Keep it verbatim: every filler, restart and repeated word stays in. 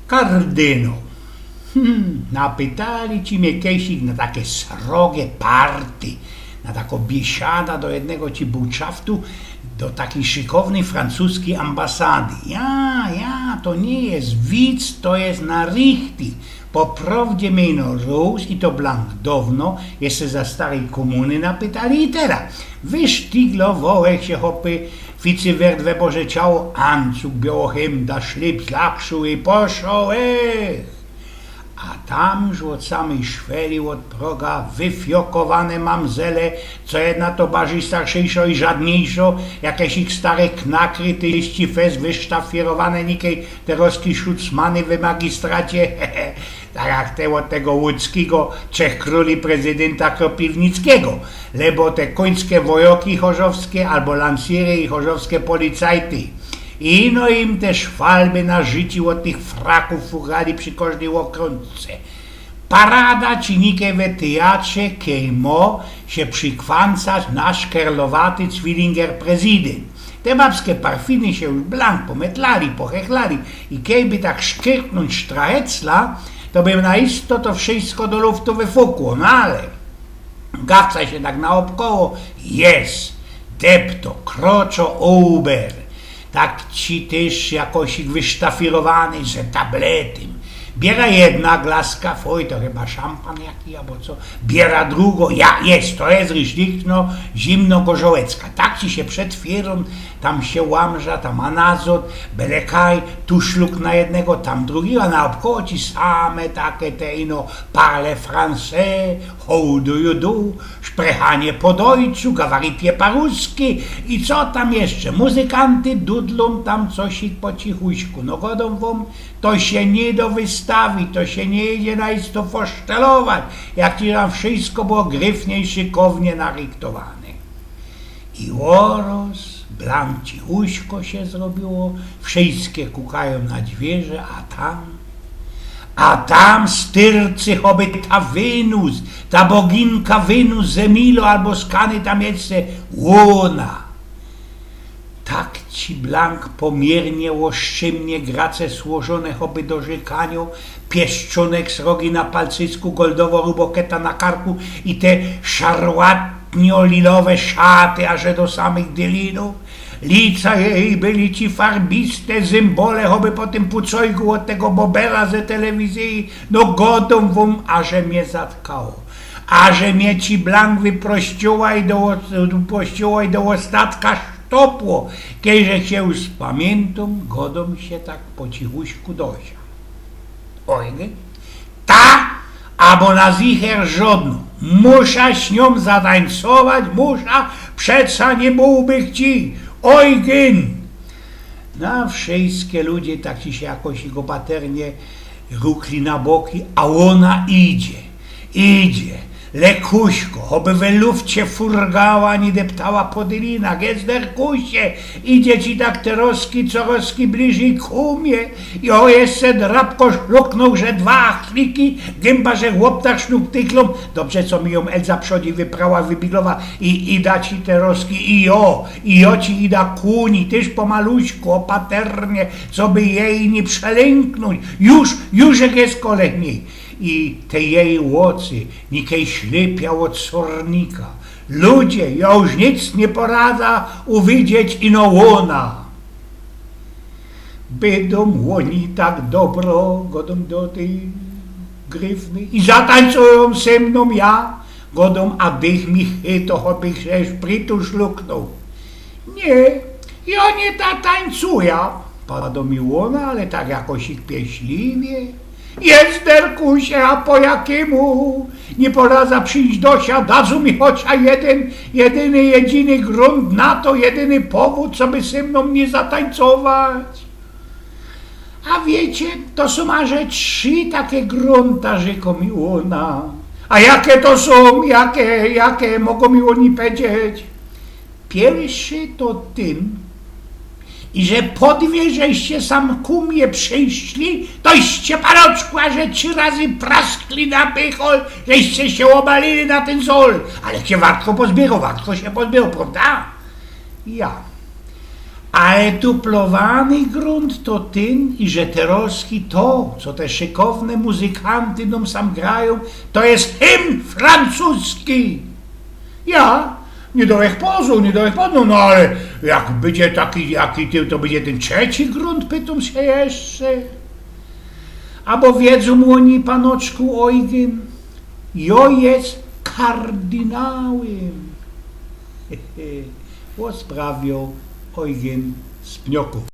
Kardynōł. Hm, napytali ci mie kejsik na take srogie party, na takõ biesiada do jednego ci buczaftu, do takij szykownyj francuskij ambasady. Ja, ja, to niy je wic, to je na richtig. Po prowdzie mie ino rōz, i to blank downo, jeszcze za staryj kōmuny napytali i tera. Wysztyglowołech sie, chopy, ficy wert we Boże ciało, ancug, biołŏ hymda, szlyps, lakszuł i poszołech. A tam już ôd samyj szweli, ôd proga, wyfiokowane mamzele, co jedna to bardzij starszejszo i żadniejszo, jakeś ich stare knakry, tyjści fest, wysztafierowane nikej, terŏzki szucmany w magistracie, tak jak te ôd tego łōdzkigo, Trzech Krōli, prezydynta Kropiwnickigo, lebo te kōńskie wojŏki chorzowskie, abo lancyry i chorzowskie policajty. Ino im te szwalby narzicił ôd tych frakōw fuchali przi kożdyj ôkrōntce. Parada ci nikej we tyjatrze, kej mo sie przikwancać nasz kerlowaty cwilinger prezydynt. Te babske parfiny sie już blank pometlali, pochechlali i kejby tak szkyrtnōńć sztrachecla, to by na isto to wszysko do luftu wyfukło, no ale gawca sie tak naôbkoło, jest, depto, kroczo, uber. Tak ci tyż jakosik wysztafirowany ze tabletym. Biera jedna glaska, foj, to chyba szampan jaki, abo co. Biera drugõ, ja, jest, to jest ryszlichtno, zimno-gorzołecka. Tak ci sie przed fierōm, tam sie łamża, tam a nazod, bele kaj, tu szluk na jednego, tam drugigo, a naôbkoło ci same take te ino parle français, hołdujudu, szprechanie po dojczu, gawaritie po ruski i co tam jeszcze? Muzykanty dudlōm tam cosik po cichuśku. No godōm wōm, to sie niy do wystawić, to sie niy jedzie na isto fosztelować, jak ci tam wszysko było gryfnie i szykownie narychtowane. I ôroz, blank cichuśko sie zrobiło, wszyjske kukajōm na dwiyrze, a tam, a tam styrcy choby ta Wynus, ta boginka Wynus ze Milo abo skany tam jeszcze, ôna. Tak ci blank pomiernie, ôszczymnie, grace słożōne choby do rzykaniŏ, pieszczōnek srogi na palcysku, goldowo ruboketa na karku i te szarłat- nio-lilowe szaty, aże do samych dylinōw. Lica jeji byli ci farbiste, zymbole, choby po tym pucojgu ôd tego Bobera ze telewizyji, no godōm wōm, aże mie zatkało. Aże mie ci blank wyprościła i do, wyprościła i do ôstatka sztopło. Kejże sie już spamiyntōm, godōm sie tak po cichuśku do sia. Ojgyn? Ta, abo na zicher żodnōm. Musza z niōm zatańcować, musza, przeca niy bōłbych ci. Ojgyn! Na wszyjske ludzie tak ci sie jakoś opaternie rukli na boki, a ôna idzie, idzie, lekuśko, choby we lufcie furgała, niy deptała po dylinach. Jest, Derkusie, idzie ci tak terŏzki, corŏzki bliżyj ku mie. I ôj, jeszcze drapko szluknōł, że dwa achliki, gymba, że chłopta sznuktyklōm. Dobrze, co mi jōm Elza przodzi wyprała, wybilowa i, i da ci terŏzki, i jŏ, i jŏ ci ida kuni, tyż pomaluśku, opaternie, coby jeji niy przelyngnōńć. Już, już jak jest kole nij. I te jeji ôczy, nikej ślypia ôd sornika. Ludzie, jŏ już nic niy poradzã uwidzieć, ino ôna. Bydōm ôni tak dobro, godōm do tyj gryfnyj, i zatańcujōm ze mnōm, ja, godōm, a dych mi chyto, chobych sie szprytu szluknōł. Niy, jŏ niy zatańcuja, padŏ mi ôna, ale tak jakosik pieśliwie. Jest, Derkusie, a po jakymu? Niy poradzã przińć do sia, dŏ mi chocia jedyn, jedyny, jedyny grunt na to, jedyny powōd, coby ze mnōm niy zatańcować. A wiycie, to sōm aże trzi take grunta, rzekła mi ôna. A jake to sōm, jake, jake, mogła mi ô nich pedzieć? Piyrszy to tym, iże po dwie żeście sam ku mie przińszli, toście, panoczku, aże trzi razy praskli na pychol, żeście sie ôbalili na tyn zol. Ale sie wartko pozbiyrŏ, wartko sie pozbiyrŏ, prŏwda? Ja. Ale duplowany grunt to tyn, iże terozki to, co te szykowne muzykanty nōm sam grajōm, to je hymn francuski. Ja? Niy dŏłech pozoru, niy dŏłech pozoru, no ale jak bydzie taki, jaki ty, to bydzie tyn trzeci grunt, pytōm sie jeszcze. Abo wiedzōm ôni, panoczku Ojgyn, jŏ je kardynałym. Ôsprawioł Ojgyn z Pniokōw.